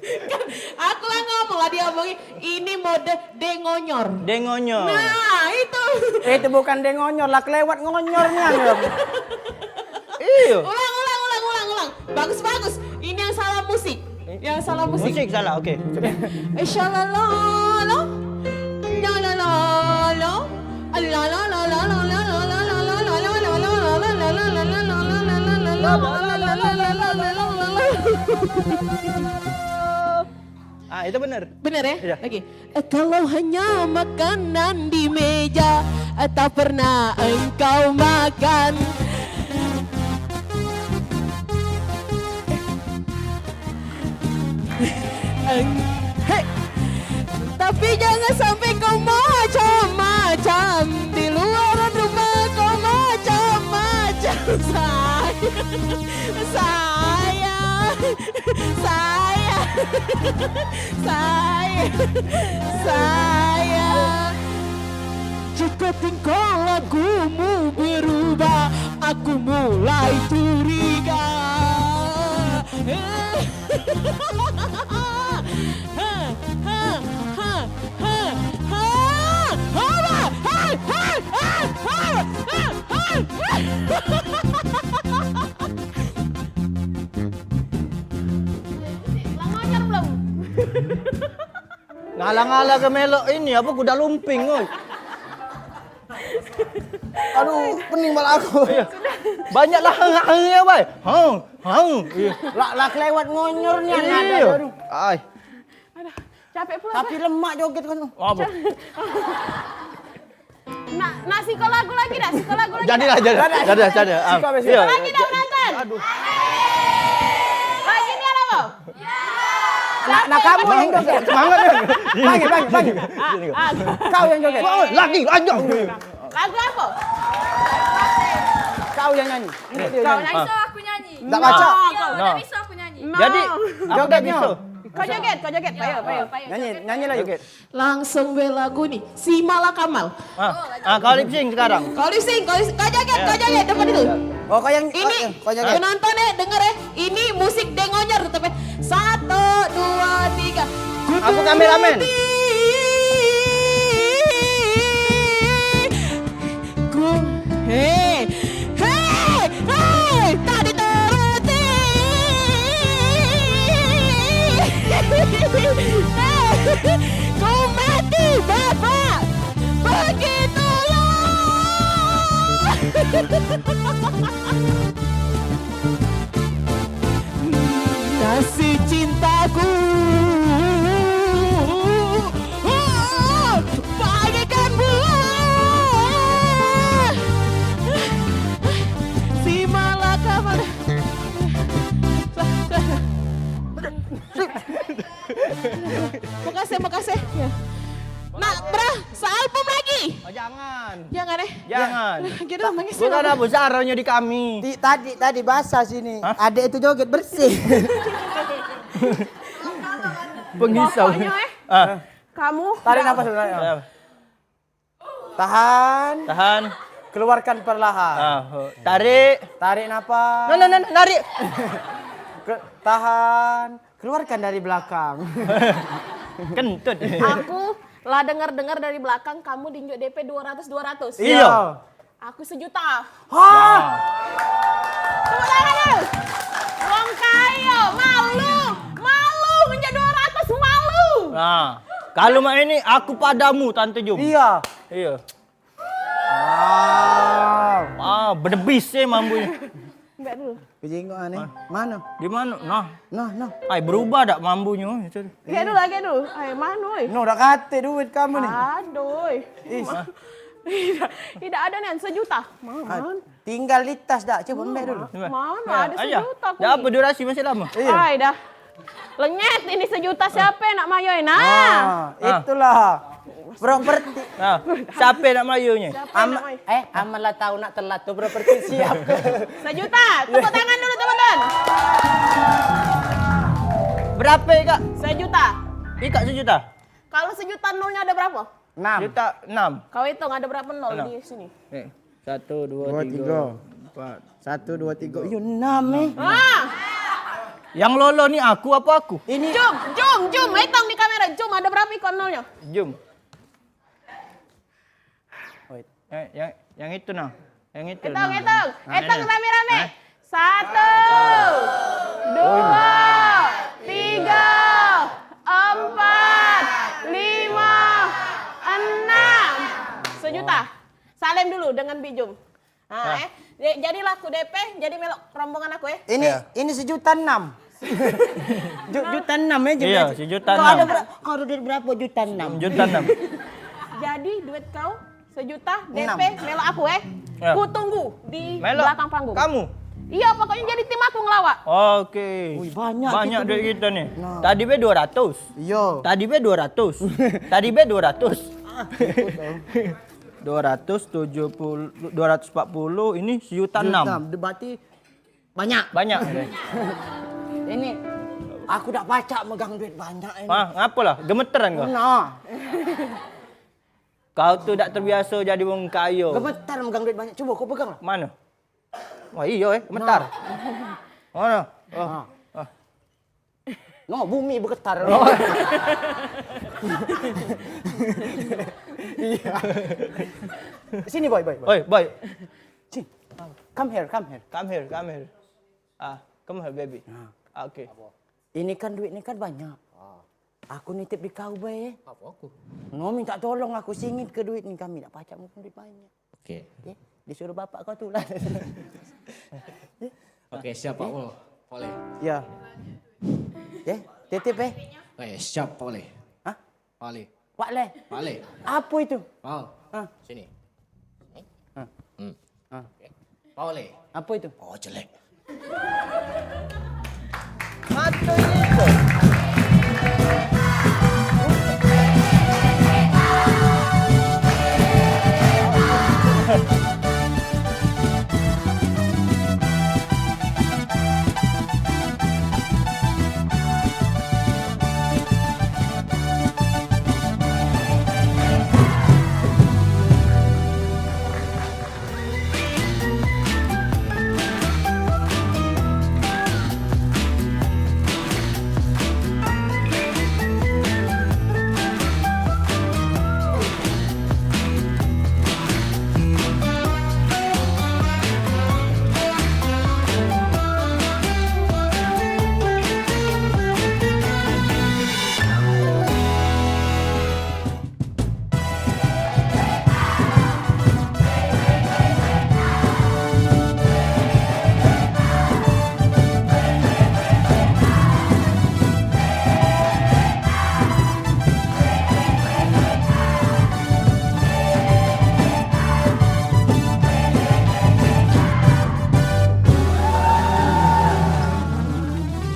Kan aku lah ngomong lah, dia omongin ini mode dengonyor. Dengonyor. Nah. Nah, itu. Eh, itu bukan dia ngonyor, lah kelewat ngonyor nian. Iyo. Ulang, ulang, ulang, ulang, ulang. Bagus, bagus. Ini yang salah musik. Yang salah musik. Musik salah, oke. Eh, shalala, la, la, la, la, la. La, la, la, la. Ah, itu bener. Bener ya? Iya. Oke. Kalau hanya makanan di meja, tak pernah engkau makan. Eng-, hei. Tapi jangan sampai kau macam-macam. Di luar rumah kau macam-macam. Sayang. Sayang. Sayang. Sayang. Jika tingkah lakumu berubah, aku mulai curiga. Ngalang-alang ke melok ini apa kuda lumping, oi. Aduh, pening malah aku. Iya. Banyak lah hang-hang ya, bay. Hang, hang. Iya. Lah, lah kelewat ngonyor ni, ada. Iya. Aduh. Ai. Aduh, capek pula. Tapi lemak joget kan. Apa? Nak, nak siko lagu lagi dah, siko lagu lagi. Jadilah, dah. Jadilah, jadilah, jadilah. Ah, siko besok. Iya. Lagi dah penonton. Aduh. Lagi ni apa? Nak, nak kamu yang joget. Semangat ya. Lagi, lagi, lagi. Ah, ah. Kau yang joget. Semangat, lagi, aja. Lagu apa? Kau yang nyanyi. Kau nyanyi. Bisa aku nyanyi. Tak baca. Kau tak bisa aku nyanyi. Jadi, aku tak bisa. Kau joget, kau joget. Payo, payo. Nyanyi, nyanyi lagi. Joget. Langsung be lagu ni, si Malakamal. Ah, ah, kau lip sync sekarang. Kau lip sync, kau lip sync. Kau joget, kau joget, depan itu. Oh, kau yang, ini, kau yang, kau joget. Penonton eh, denger eh. Ini musik dengonyer tetep eh. Satu, dua, tiga. Aku kameramen. Ku, hei, hei, hei, tak dituruti. Ku mati, Bapak. Begitulah. Kasih cintaku bagaikan bulan. Si malakama. Makasih, makasih. Ya. Nak, bro, sealbum lagi? Oh, jangan. Jangan, eh? Jangan. Gitu, nangis. Bukan apa, sarannya di kami. Ti-, tadi, tadi basah sini. Hah? Adek itu joget bersih. Penghisap. Pokoknya, eh, ah, kamu tarik nafas dulu, tarik nafas. Tahan. Tahan. Keluarkan perlahan. Ah, oh. Tarik. Tarik nafas. No, no, no, no, narik. Ke-, tahan. Keluarkan dari belakang. Kentut. Aku lah dengar-dengar dari belakang kamu dinjuk D P dua ratus, dua ratus. Iya. Aku sejuta. Hah? Tepuk tangan dulu. Wong kayo, malu, malu ngenjuk dua ratus, malu. Nah, kalau mak ini aku padamu, Tante Jum. Iya. Iya. Wow. Ah, bedebis eh mambunya. Mbak dulu. Kejengok aneh. Hah? Mano? Di mano? Nah. Nah, nah. Ai, berubah dak mambunyo? Lihat dulu, lihat dulu. Ai, mano, oi? No, dak kate duit kamu ni. Aduh. Is. Tidak, tidak ada nian sejuta. Ah, tinggal di tas dak? Coba mbak dulu. Mana ada sejuta aku. Dah apa durasi masih lama? Iya. Ai, dah. Lenyet ini sejuta siapa nak mayoi? Nah. Nah, itulah. Properti. Nah, siapa nak mayonyo? Siapa nak mayo? Eh, aman lah tahu nak telat tu properti siapa. Sejuta. Tepuk tangan dulu, teman-teman. Berapa, Kak? Sejuta. Ikak sejuta. Kalau sejuta nolnya ada berapa? Enam. Juta enam. Kau hitung ada berapa nol di sini? Nih, satu, dua, tiga, empat. Satu, dua, tiga. Iyo, enam eh. Ah. Yang lolo ni aku apa aku? Ini. Jum, jum, jum. Hitung di kamera. Jum, ada berapa ikon nolnya? Jum. Oh, itu. Eh, yang, yang itu nah. Yang itu. Hitung, nah, hitung. Nah, hitung ini. Rame-rame. Hah? Satu, dua, tiga, empat, lima, enam. Sejuta. Salim dulu dengan Bik Jum. Ha, eh. Jadi, jadilah aku D P, jadi melok rombongan aku, eh. Ini, iya, ini sejuta enam. Ju-, juta enam ya, iya, sejuta enam. Kau ada ber-, kau ada duit berapa? Juta enam. Juta enam. Jadi duit kau sejuta D P, enam. Melok aku, eh. Ya. Ku tunggu di belakang panggung. Melok kamu? Iya, pokoknya jadi tim aku ngelawak. Oke. Wih, banyak. Banyak kita duit nih. Kita nih. Nah. Tadi be dua ratus. Iya. Tadi be dua ratus. Tadi be dua ratus. Ah, ikut dong. Dua ratus tujuh puluh, dua ratus empat puluh, ini sejuta enam. Sejuta enam, berarti banyak. Banyak. Ini, aku dak pacak megang duit banyak ini. Wah, ngapo lah? Gemeteran kau? Nah. Kau tu dak terbiaso jadi wong kayo. Gemetar megang duit banyak. Coba kau pegang lah. Mano? Wah, iyo, eh, gemetar. Nah. Mano? Oh. Nah. Ah. No, bumi begetar. Oh. Iya. Sini, Boy, Boy, Boy. Oi, Boy. Sini. Come here, come here. Come here, come here. Ah, come here, baby. Nah. Ah, oke. Ini kan duit ni kan banyak. Ah. Aku nitip di kau bae. Apa aku? No, minta tolong aku singit ke duit ni, kami dak pacak makan duit banyak. Oke. Ye, disuruh bapak kau tu lah. Oke, siap, Pak Pol. Boleh. Ya. Ye, titip, eh. Oke, siap, Pak Pol. Hah? Pak Pol. Pak Le. Pak Le. Apa itu? Mau. Hah? Sini. Hah? Hmm. Hah? Oke. Pak Pol. Apa itu? Oh, jelek.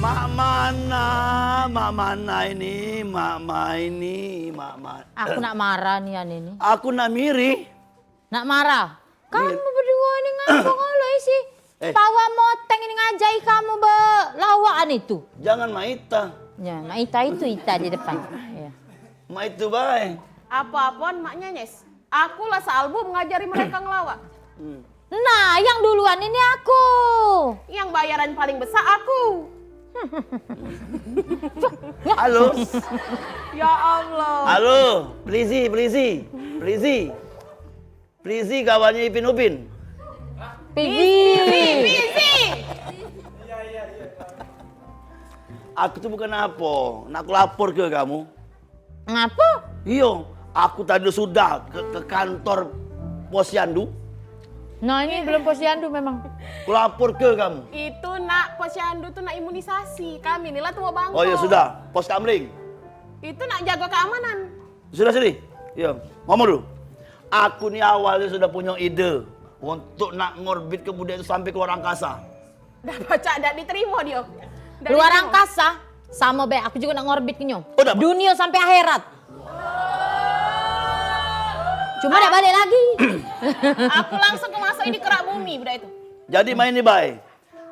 Mak mana, mak mana ini, mak ma ini, mak ma- Aku nak marah ni, ane ni. Aku nak miri. Nak marah? Kamu berdua ni ngapo ngoloi sih? Eh. Pawa moteng ini ngajai kamu belawak ane tu. Jangan maita. Ya, maita itu ita di depan. Ya. Maitu bae. Apa-apaan mak nyenyes. Aku lah sealbum ngajari mereka ngelawak. Hmm. Nah, yang duluan ini aku. Yang bayaran paling besar aku. Halo. Ya Allah. Halo, Prizi, Prizi. Prizi. Prizi kawannya Ipin Upin. Pigi. Prizi, Prizi. Aku tu bukan apo, nak aku lapor ke kamu. Ngapo? Iyo, aku tadi sudah ke, ke kantor posyandu. Nah, ini belum posyandu memang. Ku lapor ke kamu. Itu nak posyandu tu nak imunisasi. Kami ni lah tua bangko. Oh ya sudah, pos kamling. Itu nak jago keamanan. Sudah sini. Ya, ngomong dulu. Aku ni awalnya sudah punya ide untuk nak ngorbit ke budak itu sampai ke luar angkasa. Dah pacak dak diterima dia. Dak diterima. Luar angkasa, sama bae. Aku juga nak ngorbit ke nyo. Oh, dak. Dunia sampai akhirat. Cuma dak balik lagi. Aku langsung ke masuk ini kerak bumi budak itu. Jadi main ni bae.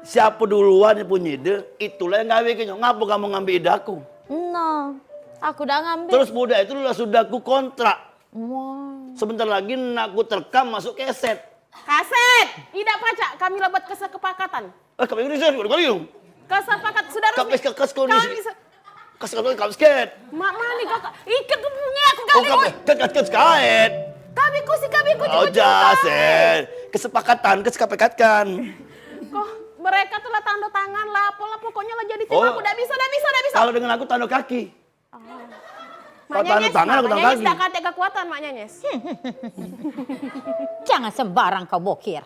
Siapa duluan yang punya ide, itulah yang gawe ke nyo. Ngapa kamu ngambil ide aku? Nah, aku dak ngambil. Terus budak itu lah sudah ku kontrak. Wah. Sebentar lagi nak ku terkam masuk keset. Kaset! Idak pacak, kami lah buat kesepakatan. Eh, kami ini saya kali. Kesepakat sudah resmi. Kami se- Kes kau ni. Kami se- Kes kau ni, kau sket. Mak mani kau? Ih, kau punya aku kali. Oh, kau kat kat kat kaet. Kabiku si kabiku. Oh, jasen. Kesepakatan, kesepakatan. Kok mereka tuh lah tanda tangan lah, apalah pokoknya lah jadi tim aku. Dak bisa, dak bisa, dak bisa. Kalau dengan aku tanda kaki. Oh. Kalau tanda tangan, aku tanda kaki. Dak katek kekuatan, Mak Nyanyes. Jangan sembarang kau bokir.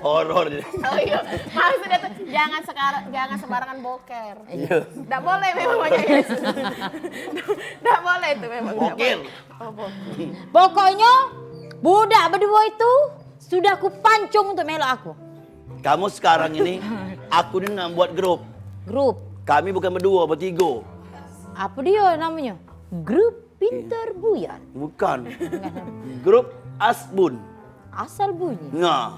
Horor jadi. Oh iya, maksudnya tuh jangan sekarang, jangan sembarangan boker. Iya. Ndak boleh memang, Mak Nyanyes. Ndak boleh itu memang. Boker. Oh, boker. Pokoknya budak berdua itu sudah kupancung untuk melok aku. Kamu sekarang ini, aku ini nak buat grup. Grup. Kami bukan berdua, bertiga. Apa dia namanya? Grup Pinter Buyan. Bukan. Grup Asbun. Asal bunyi. Nah.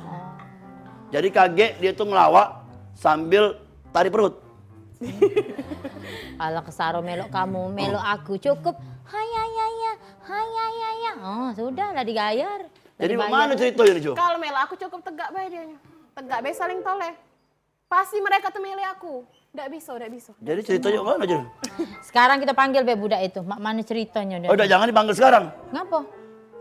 Jadi kagek dia tuh ngelawak sambil tarik perut. Alah kesaro melok kamu, melok aku cukup. Hai, hai, hai, hai. Hai, hai, hai, hai. Oh, sudahlah digayar. Jadi mana ceritanya, Jo? Kalau melok aku cukup tegak bae dia. Tegak bae saling toleh. Pasti mereka tuh milih aku. Ndak bisa, ndak bisa. Jadi ceritanya mana, Jo? Sekarang kita panggil be budak itu. Mak, mana ceritanya dia? Oh, udah, jangan dipanggil sekarang. Ngapa?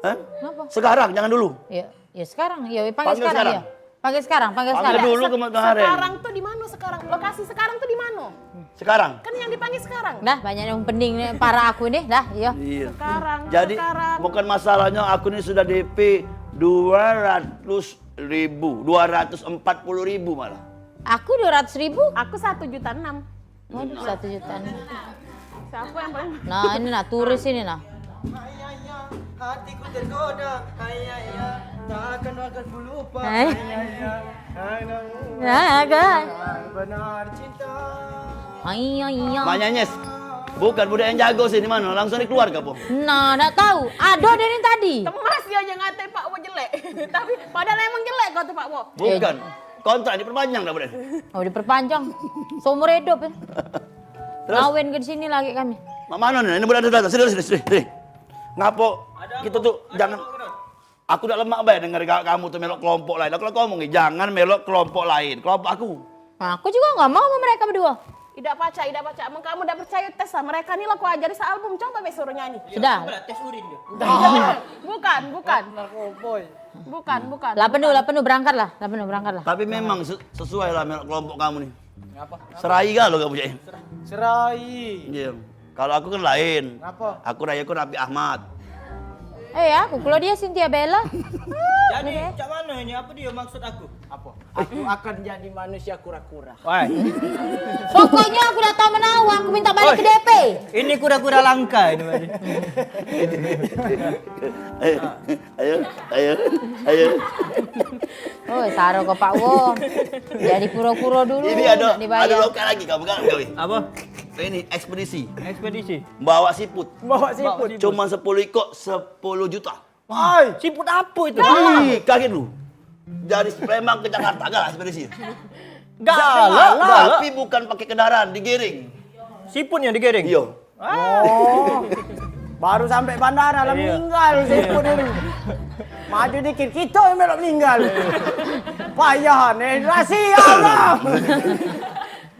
Hah? Ngapa? Sekarang, jangan dulu. Ya, ya sekarang. Ya, panggil sekarang, ya. Panggil sekarang, panggil sekarang. Panggil dulu kemarin. Sekarang tuh di mana sekarang? Lokasi sekarang tuh di mana? Sekarang. Kan yang dipanggil sekarang. Dah, banyak yang pening nih, para aku nih, dah, iya. Iya. Sekarang, jadi, sekarang. Bukan masalahnya aku nih sudah D P dua ratus ribu, dua ratus empat puluh ribu malah. Aku dua ratus ribu. Aku satu juta enam. Waduh, satu juta enam. Siapa yang paling? Nah, ini nah, turis ini nah. Hatiku tergoda, ayaya, takkan akan kulupa, eh, ayaya, naga benar cinta. Ayaya. Mak Nyanyes, bukan budak yang jago sini, mana? Langsung dikeluar ke apa? Nah, ndak tahu. Ada dia ni tadi. Temas dia aja ngatain Pak Wo jelek. Tapi padahal emang jelek kau tu, Pak Wo. Bukan. Eh. Kontrak diperpanjang dah, Bro. Oh, diperpanjang. Seumur hidup, ya. Terus? Kawin ke sini lagi kami. Mak mano ni? Ini budak datang. Sini, sini, sini, sini. Ngapo? Kita tuh jangan. Aku dak lemak bae denger kamu tuh melok kelompok lain. Aku lah ngomong, jangan melok kelompok lain. Kelompok aku. Nah, aku juga nggak mau sama mereka berdua. Idak pacak, idak pacak. Amun kamu dak percaya, tes lah. Mereka ni lah ku ajari sealbum. Coba be suruh nyanyi. Sudah. Coba tes urin dia. Bukan, bukan. Narkoboy. Bukan, bukan. Lah penuh, lah penuh, berangkat lah. Lah penuh, berangkat lah. Tapi memang se- sesuai lah melok kelompok kamu ni. Ngapa? Serai galo kamu jadi. Serai. Iya. Kalau aku kan lain. Ngapa? Aku raya aku Raffi Ahmad. Eh, aku kalau dia Cynthia Bella. Jadi, cak mano ini? Apa dia maksud aku? Apa? Aku akan jadi manusia kura-kura. Wah. Pokoknya aku dak tahu menau, aku minta balik ke D P. Ini kura-kura langka ini berarti. Ayo, ayo, ayo, ayo. Oh, saro kau Pak Wo. Jadi kura-kura dulu. Ini ada, ada lokal lagi kamu kan, Gawi? Apa? Ini ekspedisi. Ekspedisi. Bawa siput. Bawa siput. Cuma sepuluh ikok, sepuluh juta. Ai, siput apa itu? Ih, kaget lu. Dari Palembang ke Jakarta, galak ekspedisi. Galak, galak. Tapi bukan pakai kendaraan, digiring. Siputnya digiring? Iya. Oh. Baru sampai bandara lah meninggal siput ini. Maju dikit, kita yang melok meninggal. Payah nih, rahasia lah.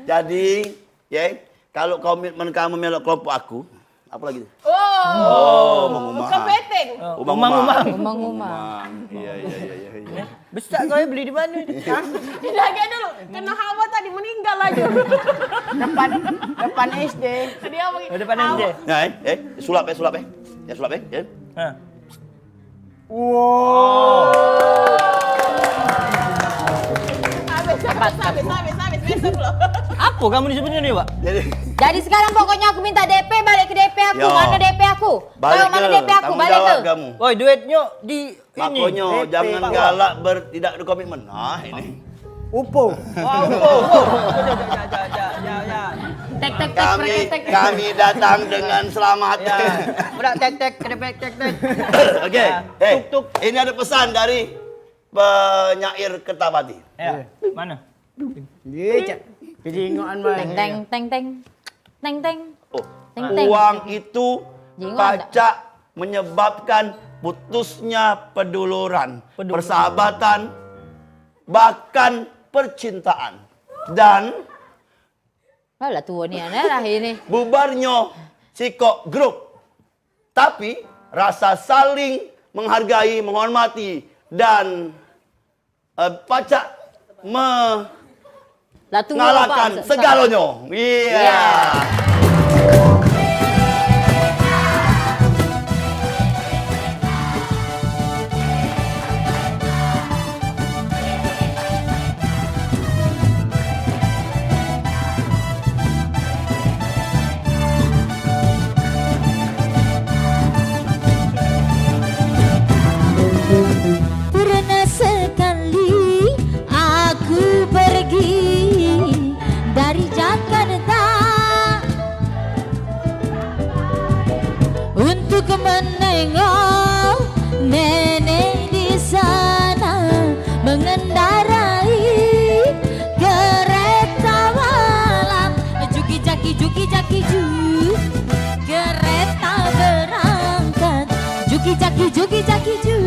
Jadi, ya, kalau komitmen kamu melok kelompok aku, apa lagi? Oh, umang-umang. Kepeting. Umang-umang. Umang-umang. Iya, iya, iya, iya, iya. Besak kau beli di mana? Hah? Dilagi dulu. Kena hawa tadi meninggal aja. Depan, depan S D. Tadi apa? Oh, depan S D. Nah, eh, eh, sulap eh, sulap eh. Ya sulap eh, ya. Hah. Wow. Habis, habis, habis, habis, habis, besok lo. Apa kamu ni sebenarnya, Pak? Jadi, jadi sekarang pokoknya aku minta D P, balik ke D P aku. Yo. Mana D P aku? Balik ke, mana D P aku? Balik ke. Woi, duitnya di ini. Makanya jangan galak ber-, tidak ada komitmen. Nah, ini. Upo. Wah, upo, upo. Tek, tek, tek, kami, tek, tek. Kami datang dengan selamat. Ya. Udah tek, tek, kedepek, tek, tek. Oke. Ya. Hei, tuk, tuk. Ini ada pesan dari penyair Kertapati. Ya. Mana? Iya, Cak. Kejingoan bae. Teng, teng, teng, teng. Teng, teng. Oh, teng, teng. Uang itu pacak menyebabkan putusnya peduluran, persahabatan, bahkan percintaan. Dan alah, tua ni, aneh lah ini. Bubarnyo sikok grup. Tapi, rasa saling menghargai, menghormati, dan, eh, pacak me- Lah, tunggu, ngalahkan Pak. Sa-, sa-, segalonyo. Iya. Iya. Pernah sekali aku pergi dari Jakarta untuk menengok nenek di sana mengendarai kereta malam. Juki jaki, juki jaki, ju. Kereta berangkat. Juki jaki, juki jaki, ju.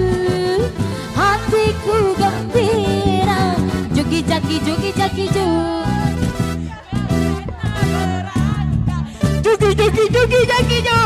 Hatiku gembira. Juki jaki, juki jaki, ju. Juki, juki, juki jaki, ju.